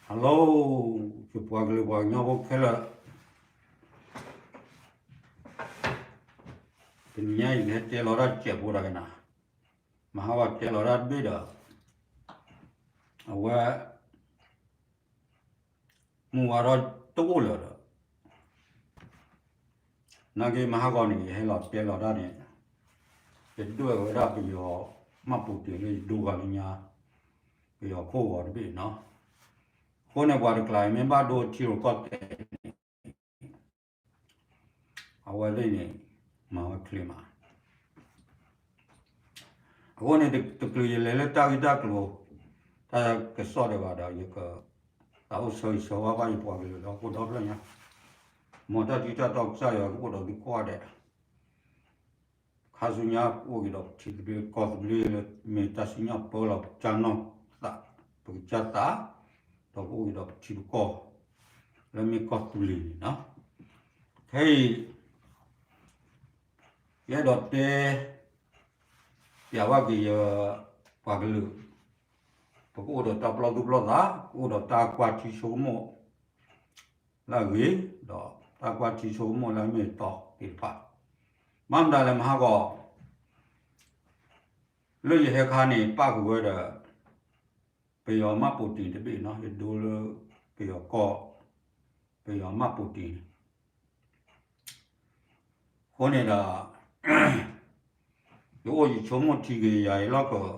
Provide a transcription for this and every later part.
Hello, ယပှၤကလုာ်ပှၤကညီဖိခဲလၢာ်, တနံၤညါအံၤ ယဟဲတဲလီၤတၢ်စဲးဖိတၢ်ကနၤ, မဟါဂီၤတဲလီၤတၢ်တဘ့ၣ်ဒီး အဝဲ မုၢ်ဝါထီၣ်တအိၣ်လၢၤဒီး နာ်က့မဟါဂီၤန့ၣ် ယဟဲလီၤတဲလီၤတၢ်န့ၣ်, ယဒွဲၣ်ဝဲဒၣ်ပယီၤမှတ်ပုံတင်လၢယဒိဂၤလၢညါ, ပယီၤခိၣ်ဂီၤတဘ့ၣ်နီၤ, အဃိန့ၣ်ပှၤတကျါအံၤ မ့ၢ်ဘၣ်ဒိထံရူၢ်ကီၢ်သဲးန့ၣ် အဝဲသ့ၣ်န့ၣ် မၤဝဲချ့မး. အဃိန့ၣ် တချုးယလဲၤလၢတၢ်ဂ့ၢ်တၢ်ကျိၤ တၢ်ကစီၣ်ဒံးဘၣ်ဒီး ယက သးအိၣ်ဆၢဂ့ၤဆၢဝါဘၣ်ယပှၤကလုာ်ဒီး ဟီၣ်ခိၣ်ဒီဖျၢၣ်ညါ, မ်တၢ်ထံတၢ်တီကစၢ်ယွၤကအိၣ်ဒီးသုကိးဂၤဒဲး, ခါဆူညါကအိၣ်က့ၤဒီးပထံသဘျ့ ကီၢ်သဘျ့လၢမ့ၢ်တၢ်စံၣ်ညီၣ်ပၢလီၤပကစၢ်နီၢ်သး, ပကစၢ်သး, ဒီးကအိၣ်က့ၤဒီးပထံပကီၢ် လၢမ့ၢ်ကီၢ်သူလ့ၤန့ၣ်နီၤ. ခဲအံၤ ယအဲၣ်ဒိးတဲ ပျးဘၣ်က့ၤယပှၤကလုာ်, ပကအိၣ်ဒီးတၢ်ပလီၢ်သူၣ်ပလီၢ်သး, ကအိၣ်ဒီးတၢ်ကွၢ်ထံဆိကမိၣ်လၢအဂ့ၤ, ဒီးတၢ်ကွၢ်ထံဆိကမိၣ်လၢအမ့ၢ်အတီသ့ၣ်တဖၣ်, ဘၣ်မတၤလဲၣ်မဟါဂီၤ လၢယဟဲခါန့ၣ် ပၣ်ဃုာ်ဝဲဒီး ပယီၤမှတ်ပုံတင်တဘ့ၣ်နီၤ, ယဒိလၢပယီၤကီၢ်, ပယီၤမှတ်ပုံတင်န့ၣ် အဃိန့ၣ်ဒီး ယအိၣ်ယဆိကမိၣ်ထံက့ၤယၤအံၤလီၢ်ကီး,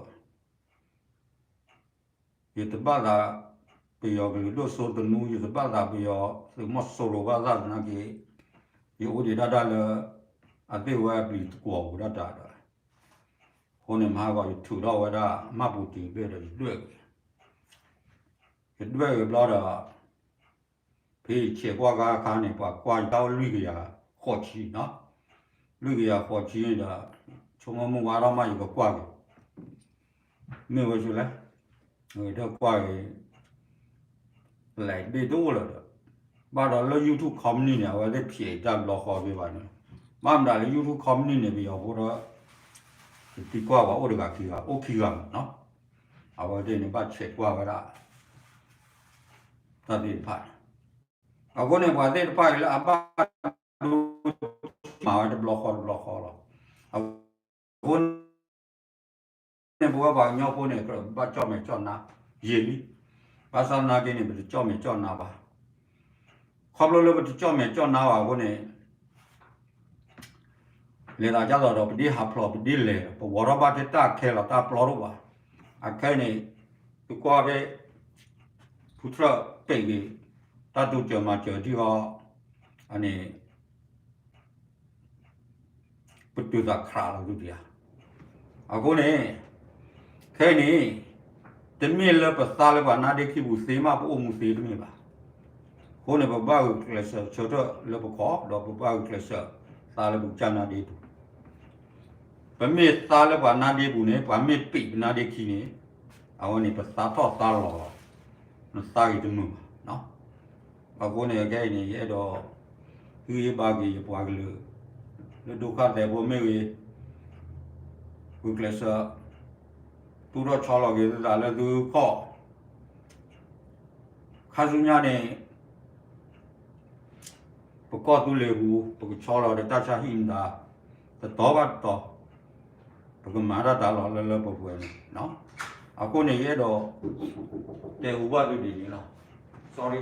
ယတဘၣ်သး ပယီၤကလုာ်ဒိၣ်စိသနူ, ယတဘၣ်သးပယီၤသုးမီၤစိရိၤဘၣ်သၣ်သနာ်က့, ယအိၣ်ဒံးဒၣ်တၢ်လၢ အသ့ၣ်ဝဲအပျံၤသကွီၤပူၤဒၣ်တၢ်ဒီး, အဃိန့ၣ်မဟါဂီၤ ယထုးထီၣ်ဝဲဒၣ် မှတ်ပုံတင် ဘ့ၣ်ဒီး ယဒွဲၣ်က့ၤ, ယဒွဲၣ်က့ၤဘျီဒီး ဖဲယဆဲးကွၢ်ခါအခါန့ၣ် ပှၤကွၢ်ယတၢ်အိၣ်လွံၢ်ကယၤဃိးဆံနီၤ, လွံၢ်ကယၤဃိးဆံန့ၣ်ဒီး ဆိကမိၣ်မုၢ်ဝါထီၣ်မး ယကကွၢ်က့ၤ, မ့ၢ်ဝဲဆိလဲၣ်, ဒီးကွၢ်က့ၤ လဲၤတဘ့ၣ်တအိၣ်လၢၤဒီး, ဘၣ်ဒီးလၢ YouTube company န့ၣ် အဝဲသ့ၣ်ဖျဲးတၢ်ဘျီဃီဘ့ၣ်ဘၣ်န့ၣ်, ဘၣ်မတၤလၢ YouTube company န့ၣ် ပယီၤဖိဒီး ယသံကွၢ်ပှၤအိၣ်တဂၤခံဂၤ အိၣ်ခံဂၤမးနီၤ, အဝဲသ့ၣ်န့ၣ် ဘၣ်ဆဲးကွၢ်ဝဲဒၣ် တၢ်သ့ၣ်တဖၣ်န့ၣ်, အဃိန့ၣ် ပှၤသ့ၣ်တဖၣ်အံၤလၢအဘၣ်ဒိ မၤဝဲတဘျီဃီတဘျီဃီလီၤ, အဃိန့ၣ် ပဝဲပှၤကညီဖိန့ၣ် ဘၣ်ကၠီၣ်မဲာ်ကၠီၣ်နါ ယံာ်လံ, ဘၣ်ဆၣ်သနာ်က့န့ၣ် ပတကၠီၣ်မဲာ်ကၠီၣ်နါဘၣ်, ခီဖျိလၢပတကၠီၣ်မဲာ်ကၠီၣ်နါဘၣ်အဃိန့ၣ် လဲၤသးဒ်သိးဒီး ပဒ်ဟးဖျိးပဒ်လဲၤ ပဝီၤထီၣ်ဘၣ်ထဲတၢ်ခဲလီၤ တၢ်ပျီတအိၣ်ဘၣ်, အခဲအံၤန့ၣ် သုကွၢ်ဖဲ ဖုထြၢၣ်ပဲာ်က့ၤ တၢ်တိစၢၤမၤစၢၤထံအီၤ အန့ၣ် ပတုာ်သးခရးလီၤသုတယၤ, အဃိန့ၣ် ခဲအံၤန့ၣ် တမ့ၢ်လၢပသါလၢပှၤနါဒ့ခံပူၤသ့မး ပအိၣ်မူသ့တမ့ၢ်ဘၣ်, အဃိန့ၣ် ပဘၣ်ဂုာ်ကျဲးစၢးဆၢထၢၣ်လၢပခီၣ် ဒီးပဘၣ်ဂုာ်ကျဲးစၢးသါလၢပကစၢ်နါဒ့ပူၤ, ပမ့ၢ်သါလၢပှၤနါဒ့ပူၤန့ၣ် ပှၤမ့ၢ်ပံးပနါဒ့ခံန့ၣ် အဝဲန့ၣ် ပသါထီၣ်သါလီၤလီၤ, နသါဂ့ၤတမုာ်ဘၣ်, အဃိန့ၣ် ခဲအံၤန့ၣ် ယအဲၣ်ဒိး ဟ့ၣ်ဂံၢ်ဟ့ၣ်ဘါက့ၤယပှၤကလုာ် လၢဒိၣ်ခါသဲးဖိမ့ၢ်ဂ့ၤ, ဂုာ်ကျဲးစၢး သူၣ်ထီၣ်ဆီလီၤက့ၤသုသးလၢသုခီၣ်, ခါဆူညါန့ၣ် ပကီၢ်သူလ့ၤပူၤ ပကဆီလီၤဒီးတၢ်ဆါဟံၣ်မတၤ တတီၤဘၣ်တတီၤ ပကမၤတၢ်တၢ်လီၤလၢလၢပှဲၤပှဲၤန့ၣ်, အဃိန့ၣ် ယအဲၣ်ဒိး တဲဟူဘၣ်သုဒ်န့ၣ်လီၤ, sorry.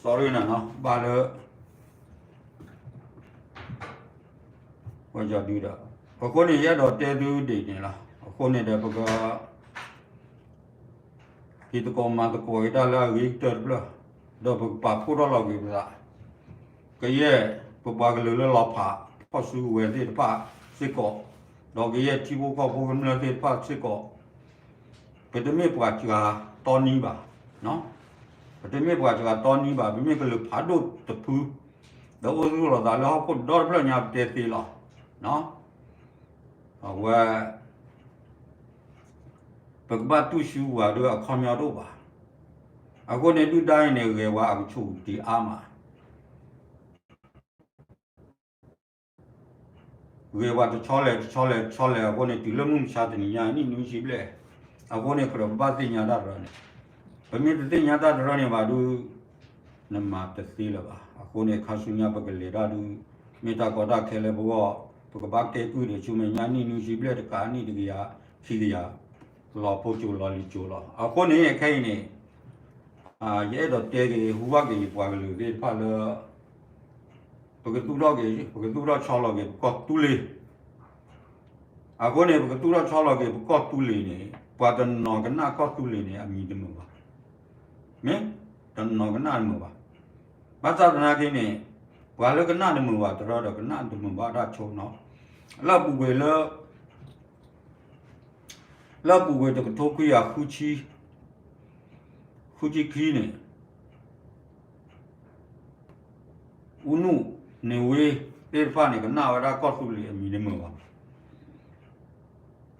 Sorry နၤနီၤ ဘၣ်လၢ ဝဲယီၤဒုဒီး အဃိန့ၣ် ယအဲၣ်ဒိးတဲသုဒ်န့ၣ်လီၤ. အဃိန့ၣ်ဒီး ပက ဟ့ၣ်သကိးမၤသကိးက့ၤတၢ်လၢအဂ့ၤကတၢၢ်တဖျၢၣ်, ဒီးပကပာ်ဖှိၣ်ထီၣ်လီၤက့ၤပသး, ကယဲၢ်ပပှၤကလုာ်လၢလီၤဖးဖီၣ်စုကဝဲၤသ့ၣ်တဖၣ်စ့ၢ်ကီး, ဒီးကယဲၢ်ထံဖိကီၢ်ဖိကမျၢၢ်သ့ၣ်တဖၣ်စ့ၢ်ကီး, ပတမ့ၢ်ပှၤစှၤတီနံဘၣ်, ပတမ့ၢ်ပှၤစှၤတီနံဘၣ်, ပမ့ၢ်ကလုာ်ဖးဒိၣ်တဖု, ဒီးအိၣ်သူၣ်လီၤသးလၢဟီၣ်ခိၣ်ဒီတဖျၢၣ်ညါပတဲသ့လီၤ. အဝဲ ပကဘၣ်တူၢ်ဆူဝဲဒၣ်အခီပညီတအိၣ်ဘၣ်. အဃိန့ၣ် ဒုၣ်ဒါအံၤန့ၣ် ဂဲၤဝဲအကဆူၣ်တ့ၢ်အါမး ဂဲၤပှၤတဆီလဲၣ်တဆီလဲၣ်တဆီလဲၣ်အဃိန့ၣ် တုၤလၢမုၢ်မဆါတနံၤညါ နံၣ်နွံဆံဘျဲၣ်, အဃိန့ၣ် ကြၢးပဘၣ်သ့ၣ်ညါတၢ်တရၢန့ၣ်, ပမ့ၢ်တသ့ၣ်ညါတၢ်တရၢန့ၣ်ဘၣ်ဒုး နမၤတသ့လၢၤဘၣ်. အဃိန့ၣ် ခါဆူညါပကလဲၤတၢ်ဒုး မ့ၢ်တၢ်ကီတၢ်ခဲလၢပဂီၢ်, ပကဘၣ်ကဲကုၢ်ဒီးဆူမဲာ်ညါ နံၣ်နွံဆံဘျဲၣ်တကး နံၣ်တကယၤ ခံကယၤ လီၤဖိစိၤလီၤလံၤစိၤလီၤ. အဃိန့ၣ် ခဲအံၤန့ၣ် ယအဲၣ်ဒိးတဲက့ၤ ဟူဘၣ်က့ၤယပှၤကလုာ်သ့ၣ်တဖၣ်လၢ ပကသူၣ်ထီၣ်က့ၤ ပကသူၣ်ထီၣ်ဆီလီၤက့ၤ ပကီၢ်သူလ့ၤ, အဃိန့ၣ် ပကသူၣ်ထီၣ်ဆီလီၤက့ၤ ပကီၢ်သူလ့ၤန့ၣ် ပှၤတနီၤကနၣ်ကီၢ်သူလ့ၤန့ၣ် အမံၤတမုာ်ဘၣ်, မ့ၢ်တနီၤကနၣ်တမုာ်ဘၣ်. ဘၣ်ဆၣ်သနာ်က့န့ၣ် ပှၤလၢကနၣ်တမုာ်ဘၣ်တရၢဒီး ကနၣ်တမုာ်ဘၣ်တၢ်ဆိနီၤ, လၢအပူၤကွံာ်လၢ လၢအပူၤကွံာ်တကထိခွံကယၤ ဃုဆံခံန့ၣ် ဦးနု နေဝင်း သ့ၣ်တဖၣ်န့ၣ် ကနၣ်ဝဲဒၣ်ကီၢ်သူလ့ၤအမံၤတမုာ်ဘၣ်, ဒီး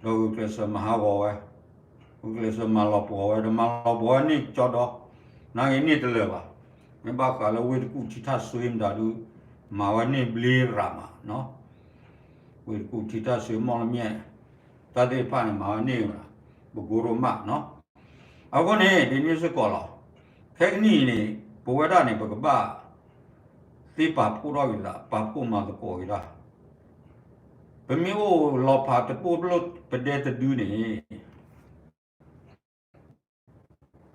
ဂုာ်ကျဲးစၢးမၤဟးဂီၤဝဲ, ဂုာ်ကျဲးစၢးမၤလီၤပှီၤဝဲ ဒီးမၤလီၤပှီၤဝဲန့ၢ်ကၠီဒီး နာ်က့န့ၢ်တလၢာ်ဘၣ်. မ့ၢ်ဘၣ်ဃးလၢဝ့ၢ်တကူၣ်ထံထၣ်စွ့မတၤဒုး မၤဝဲန့ၢ်ဘျ့ရၤမးနီၤ, ဝ့ၢ်တကူၣ်ထံထၣ်စွ့မီၣ်လမၠဲၣ် တၢ်သ့ၣ်တဖၣ်န့ၣ် မၤဝဲန့ၢ်ဝဲဒၣ် ပကိရိမးနီၤ. အဃိန့ၣ် ဒ်န့ၣ်စ့ၢ်ကီးလီၤ. ခဲကနံၣ်အံၤန့ၣ် ပဝဲဒၣ်န့ၣ် ပကဘၣ်သ့ပာ်ဖှိၣ်ထီၣ်က့ၤသး ပာ်ဖှိၣ်မၤသကိးက့ၤတၢ်, ပမ့ၢ်အိၣ်လီၤဖးတပိၢ်ပဒဲတဒုန့ၣ်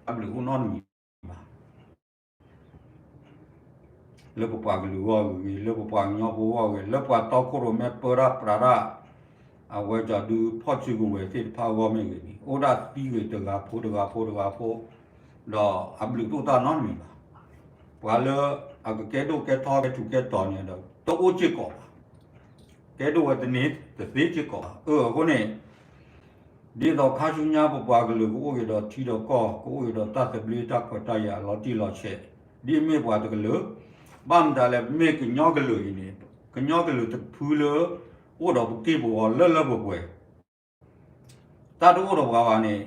အဘျုးအိၣ်နီတမံၤဘၣ်. လၢပပှၤကလုာ်အဂီၢ်ဂ့ၤဂ့ၤ, လၢပပှၤကညီဖိအဂီၢ်ဂ့ၤ, လၢပှၤတီခိၣ်ရိၣ်မဲပၢတၢ်ပြးတၢ် အဝဲကၠီဒုးဖီၣ်စုကဝဲၤသ့ၣ်တဖၣ်အဂီၢ်မ့ၢ်ဂ့ၤန့ၣ် အိၣ်ဒၣ်သံဂ့ၤတဂၤဖိတဂၤဖိတဂၤဖိ, ဒီးအဘျုးတအိၣ်တၢ်နီတမံၤဘၣ်. ပှၤလၢအကကဲဒိၣ်ကဲထီကဲထူးကဲတီၤန့ၣ်ဒီး တအိၣ်စ့ၢ်ကီးဘၣ်. ကဲဒိၣ်ဝဲတန့ၢ်တသ့စ့ၢ်ကီးဘၣ်. အၢ အဃိန့ၣ် ဒ်သိးခါဆူညါပပှၤကလုာ်ကအိၣ်က့ၤဒီးထံဒီးကီၢ် ကအိၣ်က့ၤဒီးတၢ်သဘျ့တၢ်ခွဲးတၢ်ယာ်လီၤတံၢ်လီၤဆဲး, ဒ်အမ့ၢ်ပှၤတကလုာ်, ဘၣ်မတၤလဲၣ် ပမ့ၢ်ကညီကလုာ်အံၤန့ၣ် ကညီကလုာ်တဖုလၢ အိၣ်ဒီးပက့ၢ်ပဂီၤလၢလၢပှဲၤပှဲၤ တၢ်တအိၣ်ဒီးပှၤဘၣ်န့ၣ် ပ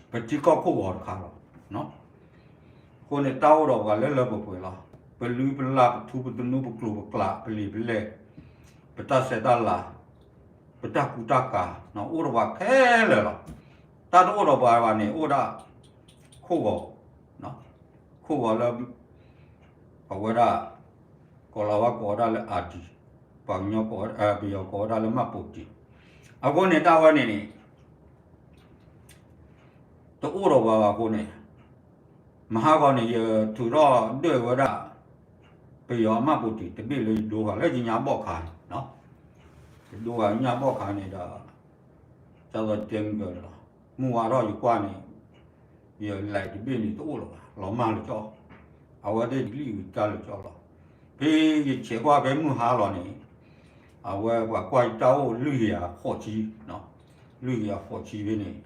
ထံကီၢ်ခိၣ်ဂီၤတခါလီၤ. အဃိန့ၣ် တၢ်အိၣ်ဒီးပှၤလၢလၢပှဲၤပှဲၤလီၤ. ပလုၢ်ပလၢ်ပထူပသနူပကျိာ်ပကျးပလံာ်ပလဲၢ် ပတၢ်ဆဲးတၢ်လၤ ပတၢ်ကူတၢ်ကၤ အိၣ်ဒီးပှၤခဲလၢာ်လီၤ. တၢ်တအိၣ်ဒီးပှၤဘၣ်န့ၣ် အိၣ်ဒၣ်ခိၣ်ဂီၤ ခိၣ်ဂီၤလၢ အဝဲဒၣ် ကီၤလၤဝါကိးဝဲဒၣ်လၢအၣ်ဒံၣ်, ပှၤကညီ ပယီၤကိးဝဲဒၣ်လၢမၢ်ပိာ်တံၣ်, အဃိန့ၣ် တၢ်ဝဲန့ၣ်န့ၣ် တအိၣ်ဒီးပှၤဘၣ်အဃိန့ၣ် မဟါဂီၤန့ၣ် ယထုးထီၣ်ဒွဲၣ်ဝဲဒၣ် ပယီၤအမၢ်ပိာ်တံၣ်တဘ့ၣ်လၢယဒိဂၤလၢယညါဘီၣ်ခါန့ၣ်, ယဒိဂၤညါဘီၣ်ခါန့ၣ်ဒီး ဒ်သိးတဲမုၢ်ကၢလီၤ, မုၢ်ဝါထီၣ်ယကွၢ်န့ၣ် ယလဲၤတဘ့ၣ်န့ၣ်တအိၣ်လၢၤဘၣ်, လီၤမၢ်လၢကၠီ, အဝဲသ့ၣ်ဒ်လံာ်ဝံၤတၢ်လၢကၠီလီၤ. ဖဲယဆဲးကွၢ်ဖဲမုၢ်ဟါလီၤန့ၣ် အဝဲပှၤကွၢ်ယတၢ်အိၣ်လွံၢ်ကယၤဃိးဆံ, လွံၢ်ကယၤဃိးဆံဖဲန့ၣ်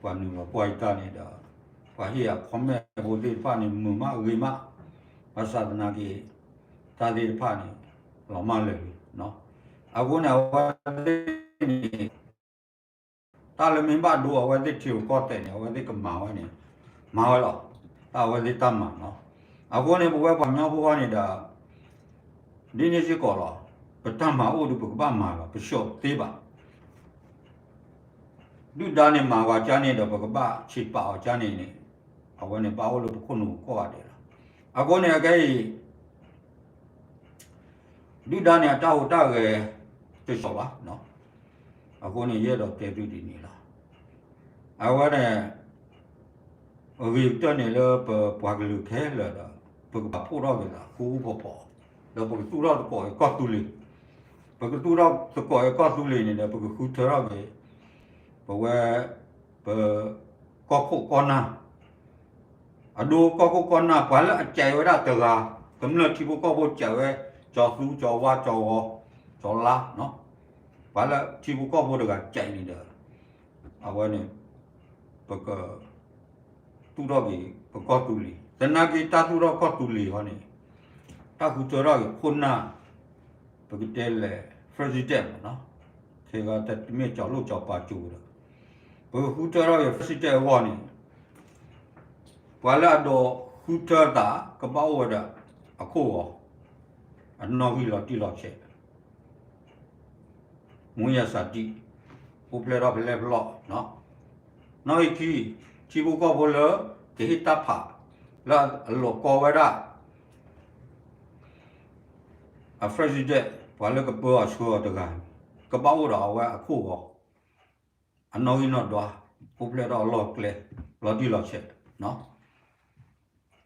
ပှၤနုာ်လီၤကွၢ်ယတၢ်န့ၣ်ဒီး ပှၤဟ့ၣ်အ comment ဖိသ့ၣ်တဖၣ်န့ၣ် မုာ်မးအဂ့ၤမး, ဘၣ်ဆၣ်သနာ်က့ တၢ်သ့ၣ်တဖၣ်န့ၣ် လီၤမၢ်လၢာ်လံ. အဃိန့ၣ် အဝဲသ့ၣ်န့ၣ် တၢ်လၢမ့ၢ်ဘၣ်ဒိအဝဲသ့ၣ်ထံကီၢ်သဲးန့ၣ် အဝဲသ့ၣ်ကမၤဝဲန့ၣ် မၤဝဲလီၤ. တၢ်အဝဲသ့ၣ်တၢ်မၤနီၤ. အဃိန့ၣ် ပဝဲပှၤကညီဖိဃီန့ၣ်ဒီး ဒ်န့ၣ်စ့ၢ်ကီးလီၤ. ပတၢ်မၤအိၣ်ဒီးပကဘၣ်မၤလီၤ, ပဆှီၣ်သ့ဘၣ်. ဒုၣ်ဒါန့ၣ်မၤဝဲကါန့ၣ်ဒီး ပကဘၣ်ဆံးပာ်အီၤကါန့ၣ်န့ၣ် အဝဲန့ၣ်ဘၣ်အိၣ်လၢပခိၣ်နူာ်ကိးဂၤဒဲးလီၤ. အဃိန့ၣ် အခဲအံၤ ဒုၣ်ဒါန့ၣ် အတၢ်ဟူးတၢ်ဂဲၤတဆှီဘၣ်. အဃိန့ၣ် ယအဲၣ်ဒိးတဲသုဒ်န့ၣ်လီၤ. အဝဲန့ၣ် အဂ့ၤကတၢၢ်န့ၣ်လၢပပှၤကလုာ်ခဲလၢာ်ဒီး ပကပာ်ဖှိၣ်ထီၣ်က့ၤသးဃူဃူဖိးဖိး, ဒီးပကသူၣ်ထီၣ်သကိးက့ၤကီၢ်သူလ့ၤ, ပကသူၣ်ထီၣ်သကိးက့ၤကီၢ်သူလ့ၤန့ၣ်ဒီး ပကဃုထၢထီၣ်က့ၤ ပဝဲ ပ ကီၢ်ခိၣ်ကီၢ်နၢ် အဒိကီၢ်ခိၣ်ကီၢ်နၢ် ပှၤလၢအကဲဝဲဒၣ်တဂၤ, ကမျၢၢ်ထံဖိကီၢ်ဖိကဲဝဲ ကၠီၤသူ ကၠီၤဝါ ကၠီၤဂီၤ ကၠီၤလါ, ပှၤလၢထံဖိကီၢ်ဖိတဂၤကဲန့ၣ်ဒီး အဝဲန့ၣ် ပက သူၣ်ထီၣ်က့ၤပကီၢ်သူလ့ၤ, သနာ်က့တၢ်သူၣ်ထီၣ်ကီၢ်သူလ့ၤဃီန့ၣ် တၢ်ဃုထၢထီၣ်က့ၤခိၣ်နၢ် ပကတဲလဲၣ် president မ့ၢ်နီၤ, ခဲဂၤတမ့ၢ်ကၠီၤလိၣ်ကၠီၤပၤကၠိၤဒီး ပကဃုထၢထီၣ်က့ၤ president အဂီၢ်န့ၣ် ပှၤလၢအဒိးဃုထၢသး ကဘၣ်အိၣ်ဝဲဒၣ်အခိၣ်ဂီၤ, အနီၣ်ဂံၢ်လီၤတံၢ်လီၤဆဲး, မူယၤစးတံၣ်, အိၣ်ဖျဲၣ်ထီၣ်ဖဲလဲၣ်ဖဲလဲၣ်, နီၣ်ဂံၢ်ခံ, ထံဖိကီၢ်ဖိလၢကဟ့ၣ်တၢ်ဖး လၢအလီၤကီဝဲဒၣ် အ president ပှၤလၢကပၢအီၤဆှၢအီၤတဂၤန့ၣ် ကဘၣ်အိၣ်ဒီးအဝဲအခိၣ်ဂီၤ, အနီၣ်ဂံၢ်နီၣ်ဒွး, အိၣ်ဖျဲၣ်ထီၣ်အလီၢ်ကျဲ လီၤတံၢ်လီၤဆဲး,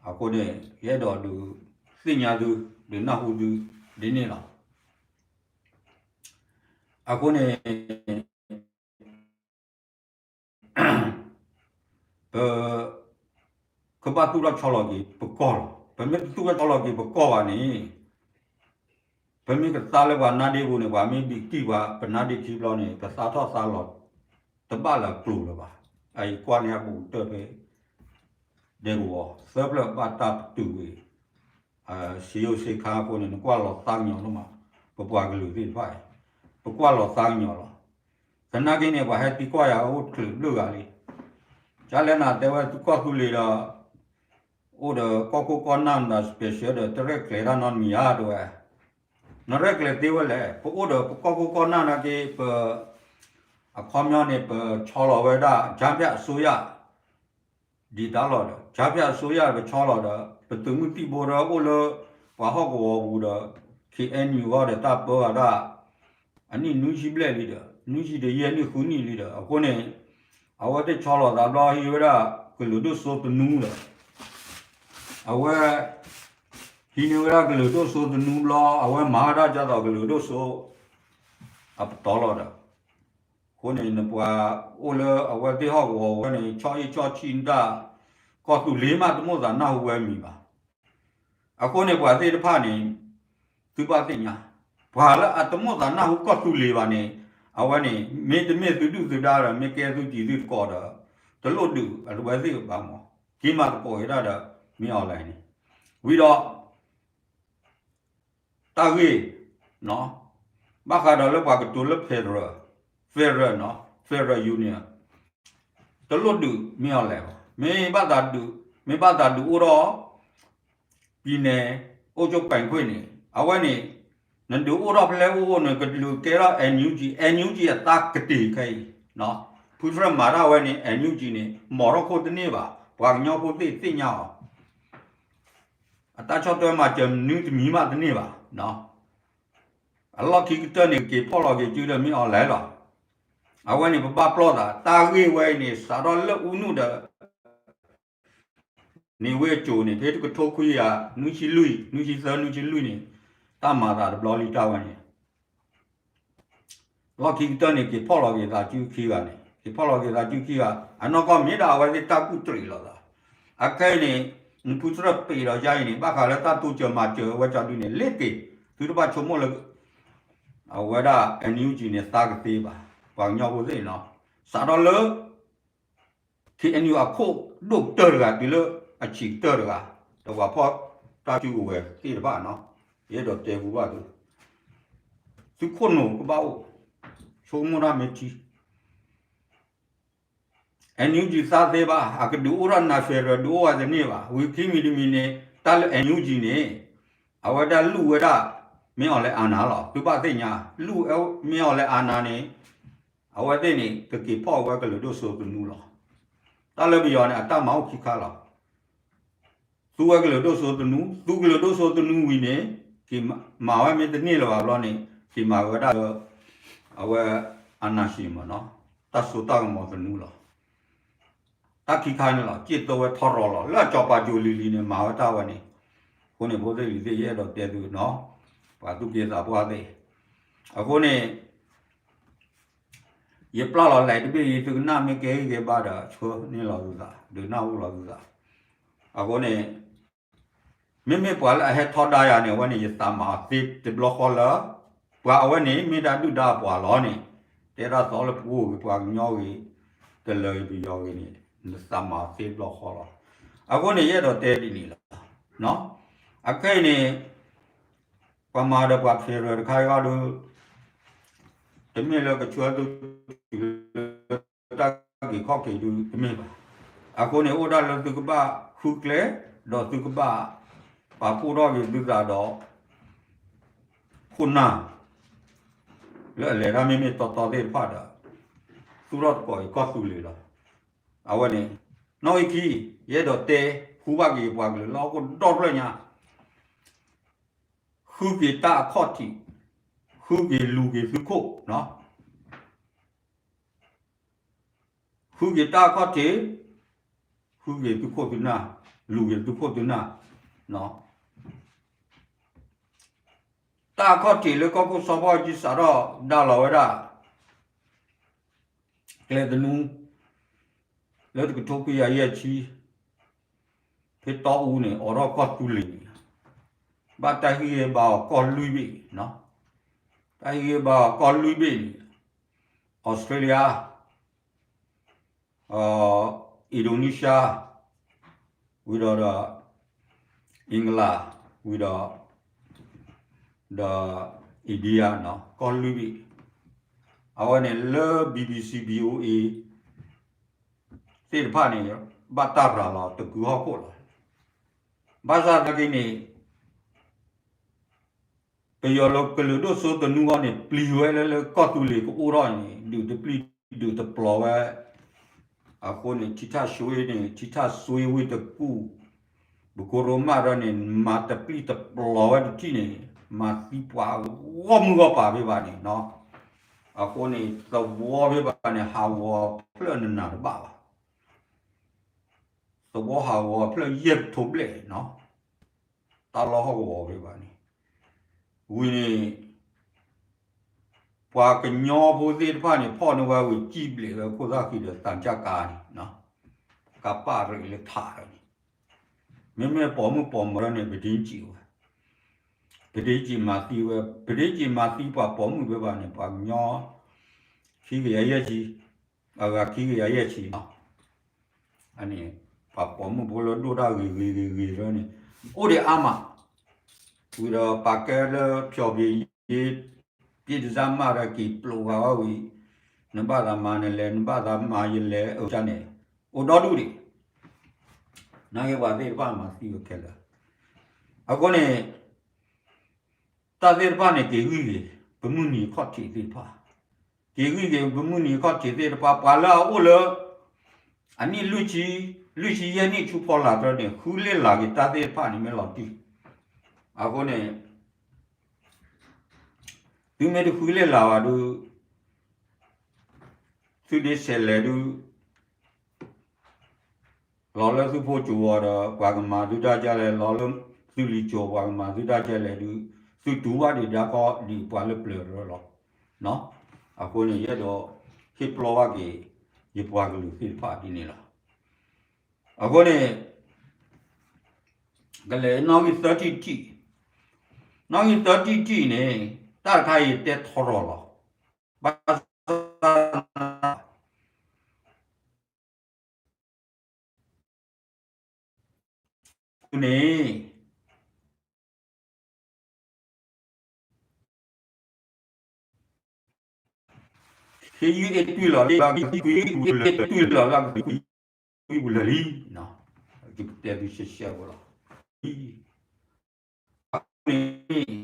အဃိန့ၣ် ယအဲၣ်ဒိးဒုးသ့ၣ်ညါသု ဒုးနၢ်ဟူသုဒ်န့ၣ်လီၤ. အဃိန့ၣ် ပကဘၣ်သူၣ်ထီၣ်ဆီလီၤက့ၤပကီၢ်လီၤ. ပမ့ၢ်တသူၣ်ထီၣ်ဆီလီၤက့ၤပကီၢ်ဘၣ်န့ၣ် ပမ့ၢ်ကသါလၢပှၤနါဒ့ပူၤန့ၣ် ပှၤမ့ၢ်ဒံးတံၢ်ပှၤ ပနါဒ့ခံဘျီန့ၣ် ပသါထီၣ်သါလီၤ တဘၣ်လၢအကျိၤလၢၤဘၣ်. အအံၤကွၢ်န့ၢ်အပူၤကတၢၢ်ဖဲ ဒဲကဝီၤ သၢဖျၢၣ်ဘၣ်တၢ်ပတုာ်ဝံၤ စ့ယိၣ်စ့ခါအဃိန့ၣ် နကွၢ်လီၤသးကညီၤလီၤမး, ပပှၤကလုာ်သ့ၣ်တဖၣ်အံၤ ပကွၢ်လီၤသးကညီၤလီၤ. သနာ်က့န့ၣ် ပှၤဟဲသံကွၢ်ယၤအိၣ်ချုးဘျုးဂၤလံ. ကၢ်လဲၣ်နၤတဲဝဲသုကီၢ်သူလ့ၤဒီး အိၣ်ဒီးကီၢ်ခိၣ်ကီၢ်နၢ်မတၤ special ဒီးတရဲၣ်ကျဲၤတၢ်နီတမံၤဧါ တဲဝဲ. နရဲၣ်ကျဲၤသ့ဝဲလဲၣ်, ပအိၣ်ဒီးပကီၢ်ခိၣ်ကီၢ်နၢ်နာ်က့ ပ အခီပညီန့ၣ် ပဆီလီၤဝဲဒၣ် ကြားဖြတ်အစိုးရ ဒ်တၢ်လီၤဒီး ကြားဖြတ်အစိုးရ ပဆီလီၤဒီး ပသုးမုၢ်သံၣ်ဘိဒီးအိၣ်လၢ ပှၤဟီၣ်ကဝီၤပူၤဒီး ခ့ၣ်အဲၣ်ယူၣ်အီၤဒီးတၢ်ပၢအီၤဒၣ် အနံၣ်နွံဆံဘျဲၣ်လံဒီး နွံဆံတယဲၢ်နံၣ်ဃုနံၣ်လံဒီး အဃိန့ၣ် အဝဲသ့ၣ်ဆီလီၤသးဘျီဟံးဝဲဒၣ် ကလုာ်ဒိၣ်စိသနူဒီး အဝဲ ဟံးန့ၢ်ဝဲဒၣ်ကလုာ်ဒိၣ်စိသနူဘျီ အဝဲမၤဝဲဒၣ်ဒ်သိးကလုာ်ဒိၣ်စိ အပတီၢ်လီၤဒီး အဃိန့ၣ် နပှၤအိၣ်လၢအဝဲသ့ၣ်ဟီၣ်ကဝီၤဝဲန့ၣ် ဆီၣ်အ့ၣ်ဆီၣ်ဆံၣ်နတၢ် ကီၢ်သူလ့ၤမးတမိၣ်သးနၢ်ဟူဝဲမံၤဘၣ်. အဃိန့ၣ် ပှၤသ့ၣ်တဖၣ်န့ၣ် သုဘၣ်သ့ၣ်ညါ ပှၤလၢအတမိၣ်သးနၢ်ဟူကီၢ်သူလ့ၤဘၣ်န့ၣ် အဝဲန့ၣ် မ့တမ့ၢ်သုဒုၣ်သုဒါဒီး မ့ၢ်ကဲသုတံၤသုသကိးဒီး တလိၣ်ဒုးအဝဲသ့ၣ်ဘၣ်မး က့ၤမၤသကိးဝဲဒၣ်ဒီး မ့ၢ်အီၤလဲၣ်န့ၣ် ဝံၤဒီး တၢ်ဂ့ၢ် ဘၣ်ဃးဒီးလၢပှၤကတိၤလၢ federal, federal နီၤ federal union တလိၣ်ဒုးမ့ၢ်အီၤလဲၣ်ဘၣ်. မ့ၢ်ဘၣ်သးဒုး, မ့ၢ်ဘၣ်သးဒုးအိၣ်ထီၣ် ပြည်နယ်အုပ်ချုပ်ပိုင်ခွင့်န့ၣ် အဝဲန့ၣ် နဒုးအိၣ်ထီၣ်ဖဲလဲၣ်အိၣ်အိၣ်န့ၣ် ကဒုးကဲထီၣ် NUG, NUG အသးကတ့ၢ်ခဲအံၤ, ဖုသရၣ်မၤတၢ်ဝဲန့ၣ် NUG န့ၣ် မီၤထီၣ်ခိၣ်တန့ၢ်ဘၣ်, ပှၤကညီဖိသ့ၣ်သ့ၣ်ညါအီၤ အတၢ်ဆီၣ်ထွဲမၤစၢၤနွံတမံၤမးတန့ၢ်ဘၣ်. အလီၢ်ခံကတၢၢ်န့ၣ် က့ၤဖီၣ်လီၤက့ၤစုဒီးမ့ၢ်အီၤလဲၣ်လီၤ. အဝဲန့ၣ် ပဘၣ်ပျီၢ်သး တၢ်ဂ့ၢ်ဝဲအံၤန့ၣ် စးထီၣ်လၢအူနုၣ်ဒီး န့ၣ်ဝဲအစိၤန့ၣ် ဖဲတကထိခွံကယၤ နွံဆံလွံၢ် နွံဆံသၢ နွံဆံလွံၢ်န့ၣ် တၢ်မၤသးတဘျီလံတၢ်ဝဲန့ၣ် လီၢ်ခံကတၢၢ်န့ၣ် က့ၤဖီၣ်လီၤက့ၤသးစုခံဂၤန့ၣ် က့ၤဖီၣ်လီၤက့ၤသးစုခံဂၤ အနီၢ်ကီၢ်မ့ၢ်ဒၣ်အဝဲသ့ၣ်တၢ်ကူၣ်တရံးလိာ်သး အခဲအံၤန့ၣ် နဖုသရၣ်ပ့ၤဒီးယါအံၤန့ၣ် ဘၣ်ဃးလၢတၢ်တိစၢၤမၤစၢၤဝဲကၠီဒုန့ၣ် လ့ၤက့ၤ သုတဘၣ်ဆိကမိၣ်လၢ အဝဲဒၣ် NUG န့ၣ် သးကသ့ဘၣ် ပှၤကညီဖိသ့ၣ်နီၤ စးထီၣ်လၢ KNU အခိၣ်ဒိၣ်ကတၢၢ်တဂၤ တုၤလၢအဆံးကတၢၢ်တဂၤ ဒီးပှၤဖီၣ်တၢ်စုကဝဲၤသ့ၣ်တဖၣ်နီၤ ယအဲၣ်ဒိးတဲပူဘၣ်သု သုခိၣ်နူာ်ကဘၣ်အိၣ် ဆိကမိၣ်တၢ်မ့ၢ်ထံ NUG သးသ့ဘၣ် အကဒုးအိၣ်ထီၣ် national federal ဒုးအိၣ်ဝဲတန့ၢ်ဘၣ် ဝံၤခံမံၤတမံၤန့ၣ် တၢ်လၢ NUG န့ၣ် အဝဲဒၣ်လူၢ်ဝဲဒၣ် မ့ၢ်အီၤလဲၣ်အါနၤလီၤ သုဘၣ်သ့ၣ်ညါ လူၢ်မ့ၢ်အီၤလဲၣ်အါနၤန့ၣ် အဝဲသ့ၣ်န့ၣ် ကက့ၤဖီၣ်ဝဲကလုာ်ဒိၣ်စိသနူလီၤ. တၢ်လၢပယီၤန့ၣ် အတၢ်မၤအိၣ်ခံခါလီၤ. သူဝဲကလုာ်ဒိၣ်စိသနူ သူကလုာ်ဒိၣ်စိသနူဝံၤန့ၣ် က့ၤမၤဝဲမ့ၢ်တန့ၢ်လၢၤဘၣ်ဘျီန့ၣ် က့ၤမၤဝဲဒၣ်လၢ အဝဲ အာဏာရှင်မ့ၢ်နီၤ တၢ်စိတၢ်ကမီၤသနူလီၤ. တၢ်ခံခါန့ၣ်လီၤ က့ၣ်သိဝဲထီရီၤလီၤ လၢအစီၤပၤကၠိလံၤလံၤန့ၣ် မၤဝဲတၢ်ဝဲန့ၣ် အဃိန့ၣ် ဖိသ့ၣ်လံၤသ့ၣ် ယအဲၣ်ဒိးတဲသုနီၤ ပှၤသူၣ်က့သးပှၢ်သ့ၣ် အဃိန့ၣ် ယပျၢ်လီၤလဲၣ်တဘ့ၣ်အံၤ သုကနၣ်မ့ၢ်ကဲဂံၢ်ကဲဘါဒီး ဆှၢန့ၢ်လီၤသုသး ဒုးနၢ်ဟူလီၤသုသး အဃိန့ၣ် မ့မ့ၢ်ပှၤလၢအဟဲထီဒါယၤန့ၣ် အဝဲန့ၣ် ယသးမၤအီၤသ့တဘျီဃီလၢ ပှၤအဝဲန့ၣ် မ့ၢ်ဒၣ်ဒုၣ်ဒါအပှၤလီၤန့ၣ် တဲဒၣ်သီလၢပှိၢ်ဂ့ၤ ပှၤကညီဂ့ၤ တလၢၤဂ့ၤပယီၤဂ့ၤန့ၣ် နသးမၤအီၤသ့တဘျီဃီလီၤ. အဃိန့ၣ် ယအဲၣ်ဒိးတဲဒ်န့ၣ်လီၤ. အခဲအံၤန့ၣ် ပှၤမၤဒီးပှၤ federal တခါအံၤဒီး တမ့ၢ်လၢကဆှၢသုတုၤလၢတၢ်က့ၤခီၣ်က့ၤဒုတမ့ၢ်ဘၣ်. အဃိန့ၣ် အိၣ်ဒၣ်လၢသုကဘၣ် ဖုကျဲ, ဒီးသုကဘၣ်ပာ်ဖှိၣ်ထီၣ်က့ၤသုသးဒီး ခိၣ်နၢ် လၢအလဲၤတၢ်မ့မ့ၢ်တီတီသ့ၣ်တဖၣ်ဒီး သူၣ်ထီၣ်သကိးအံၤကီၢ်သူလ့ၤလီၤ. အဝဲန့ၣ် နီၣ်ဂံၢ်ခံ ယအဲၣ်ဒိးတဲ ဃုဘၣ်က့ၤပှၤကလုာ်လၢဟီၣ်ခိၣ်ဒီဖျၢၣ်ညါ ဃုက့ၤတၢ်အခီၣ်ထံး, ဃုက့ၤလူၤက့ၤသုခိၣ်, ဃုက့ၤတၢ်အခီၣ်ထံး, ဃုက့ၤသုခိၣ်သုနၢ်, လူၤက့ၤသုခိၣ်သုနၢ်, တၢ်အခီၣ်ထံးလၢကီၢ်ခိၣ်စီၤဘၣ်အူကၠံစးထီၣ်ဒါလီၤဝဲဒၣ် ကျဲသနူ လၢတကထိခွံကယၤယဲၢ်ဆံ ဖဲတီအူန့ၣ် အိးထီၣ်ကီၢ်သူလ့ၤန့ၣ် ဘၣ်တၢ်ဟ့ၣ်ဂံၢ်ဟ့ၣ်ဘါအီၤကီၢ်လွံၢ်ဘ့ၣ်, တၢ်ဟ့ၣ်ဂံၢ်ဟ့ၣ်ဘါအီၤကီၢ်လွံၢ်ဘ့ၣ်န့ၣ် Australia, Indonesia, ဝံၤဒီးဒီး England, ဝံၤဒီး ဒီး India ကီၢ်လွံၢ်ဘ့ၣ်, အဝဲန့ၣ်လၢ BBC VOA သ့ၣ်တဖၣ်န့ၣ် ဘၣ်တၢ်ရၤလီၤတကုဟီၣ်ခိၣ်လီၤ. ဘၣ်ဆၣ်သနာ်က့န့ၣ် ပယီၤလၢကလုာ်ဒိၣ်စိသနူအံၤန့ၣ် ပျံၤဝဲလၢလၢကီၢ်သူလ့ၤကအိၣ်ထီၣ်န့ၣ် ဒုးတပျံၤဒုးတပျီၤဝဲ, အဃိန့ၣ် ထံထၣ်စွ့န့ၣ် ထံထၣ်စွ့ဝံတကူၣ်, ပကိရိမးဒီးန့ၣ် မၤတပျံၤတပျီၤဝဲတထံၣ်န့ၣ် မၤသံပှၤဂီၢ်မုၢ်ဂီၢ်ပၤဖဲဘၣ်န့ၣ်, အဃိန့ၣ် သဝီဖဲဘၣ်န့ၣ် ဟးဂီၤဖျၢၣ်နနၤတဘၣ်ဘၣ် သဝီဟးဂီၤဖျၢၣ်ယဲၢ်ကထိဘျဲၣ်နီၤ, တၢ်လီၢ်ဟီၣ်ကဝီၤဖဲဘၣ်န့ၣ်, ဝံၤန့ၣ် ပှၤကညီဖိသ့ၣ်တဖၣ်န့ၣ် ဖီၣ်န့ၢ်ဝဲဝံၤ စံၣ်ဘျဲးဝဲခိၣ်သၣ်ဃံဒီးသံချပ်ကားန့ၣ်, ကပၣ်ရ့ၣ်လၢထးဒီးန့ၣ်, မ့မ့ၢ်ပိာ်မုၣ်ပိာ်မၢၤဒီးန့ၣ် ပဒ့စံးဝဲ, ပဒ့စံးမၤသံဝဲ, ပဒ့စံးမၤသံပှၤပိာ်မုၣ်ဖဲဘၣ်န့ၣ် ပှၤကညီ ခံကယၤယဲၢ်ဆံ, အဂၤခံကယၤယဲၢ်ဆံနီၤ, အန့ၣ် ပှၤပိာ်မုၣ်ဖိလၢဒိၣ်တၢ်ဂ့ၤဂ့ၤဂ့ၤဂ့ၤလၢန့ၣ် အိၣ်ဒံးအါမး, ဝံၤဒီးပာ်ကဲလၢဖျီၣ်ဖံးယ့ ပြည့်တစၢ်မးဒီးက့ၤပျိးဂၤဝဲဝံၤ, နဘၣ်သးမၤနလဲၤ နဘၣ်သးမၤယလဲၤအၢၣ်န့ၣ်, အိၣ်ဒီဒူၣ်ဒံး, နာ်က့ပှၤသ့ၣ်တဖၣ်မၤသံဝဲခဲလၢာ်, အဃိန့ၣ် တၢ်သ့ၣ်တဖၣ်န့ၣ် က့ၤဂံၢ်က့ၤ ပမုၢ်နံၤအခီၣ်ထံးသ့ၣ်တဖၣ်, က့ၤဂံၢ်က့ၤပမုၢ်နံၤအခီၣ်ထံးသ့ၣ်တဖၣ် ပှၤလၢအအိၣ်လၢ အနံၣ်လွံၢ်ဆံ, လွံၢ်ဆံယဲၢ်နံၣ်ဆူဖီလာ်တၢ်န့ၣ် ဃုလ့ၣ်လၤက့ၤတၢ်သ့ၣ်တဖၣ်န့ၣ်မ့ၢ်လီၤတံၢ်, အဃိန့ၣ် သုမ့ၢ်တဃုလ့ၣ်လၤဘၣ်ဒုး သုဒ့ဆဲးလဲၤဒုး လီၤလၢသုဖိကၠိၤဝီၤဒီး ပှၤကမၤသုတၢ်ကလဲၣ်, လီၤလၢသုလံၤကၠိၤ ပှၤကမၤသုတၢ်ကလဲၣ်ဒုး, သုတူၢ်ဘၣ်ဒံးဒၣ်ကီၢ်ဒံးပှၤလၢပျၢၤတရၢလီၤ. အဃိန့ၣ် ယအဲၣ်ဒိးဟ့ၣ်ပလီၢ်ဘၣ်က့ၤ ယပှၤကလုာ်သ့ၣ်တဖၣ်ဒ်န့ၣ်လီၤ. အဃိန့ၣ် ကလဲၤနီၣ်ဂံၢ်သၢထံၣ်တထံၣ်, နီၣ်ဂံၢ်သၢထံၣ်တထံၣ်န့ၣ် တၢ်တခါအံၤတဲထီရီၤလီၤ. ဘၣ်ဆၣ် န့ၣ် ခ့ယုၢ်အ့ၣ်တွံၢ်လီၤလံ, ဘၣ်က့ၤကွံာ်ပူၤလၢာ်လံ, ဘၣ်က့ၤကွံာ်ပူၤလၢာ်လံ, ယကတဲသုရှဲရှဲဖိလီၤ. အဃိန့ၣ်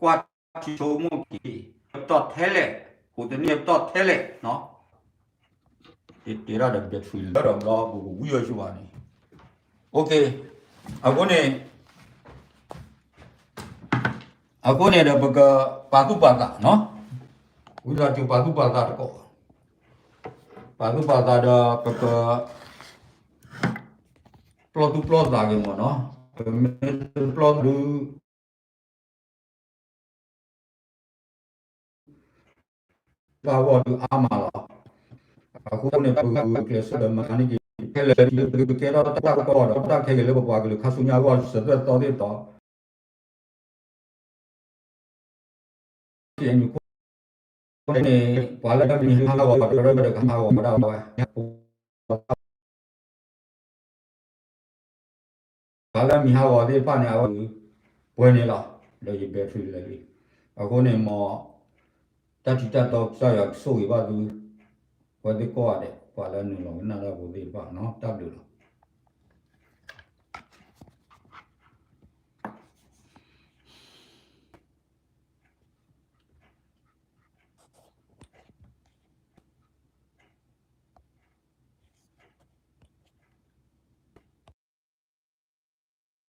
ကွၢ်ထံဆိကမိၣ်က့ၤ ပတီၢ်ထဲလဲၣ်, ဟိးတန့ၢ်ပတီၢ်ထဲလဲၣ်, ယတဲဒၣ်ဒီး battery လၢဒီးဘျီ ပကဝံၣ်ဝဲဆူဘၣ်န့ၣ်, အဃိန့ၣ် အဃိန့ၣ်ဒီး ပကပာ်သူၣ်ပာ်သးနီၤ, ဝံသးစူၤပာ်သူၣ်ပာ်သးတကိး, ပာ်သူၣ်ပာ်သးဒီး ပကပျီၢ်သူၣ်ပျီၢ်သးက့ၤမ့ၢ်နီၤ, ပမ့ၢ်တပျီၢ်ဒုး တၢ်ဂီၢ်ဒုးအါမးလီၤ. အဃိန့ၣ် ပဂုာ်ကျဲးစၢးဒီးမၤန့ၢ်က့ၤ ခဲလၢာ်ဒ် ပကကဲထီၣ်တၢ်ကပီၤဒီးတၢ်ခဲက့ၤလၢပပှၤကလုာ်ခါဆူညါအဂီၢ် စၢၤသွဲၣ်သီသ့ၣ်တဖၣ် န့ၣ် ပှၤလၢမ့ၢ်ဟးဂီၤတရၢဒီးကဟးဂီၤဒၣ်ဝဲ ပှၤလၢမ့ၢ်ဟးဂီၤသ့ၣ်တဖၣ်န့ၣ် အဝဲပှဲၤန့ၣ်လီၤ, ဒီးယ battery လၢာ်လံ. အဃိန့ၣ်မ့ၢ် တၢ်ထံးတၢ်တီကစၢ်ယွၤကဆိၣ်ဂ့ၤဘၣ်သု ပှၤသ့ၣ်ကိးဂၤဒဲး ပှၤလၢနုာ်လီၤကနၣ်တၢ်ဖိသ့ၣ်တဖၣ်နီၤ, တၢ်ဘျုးလီၤ.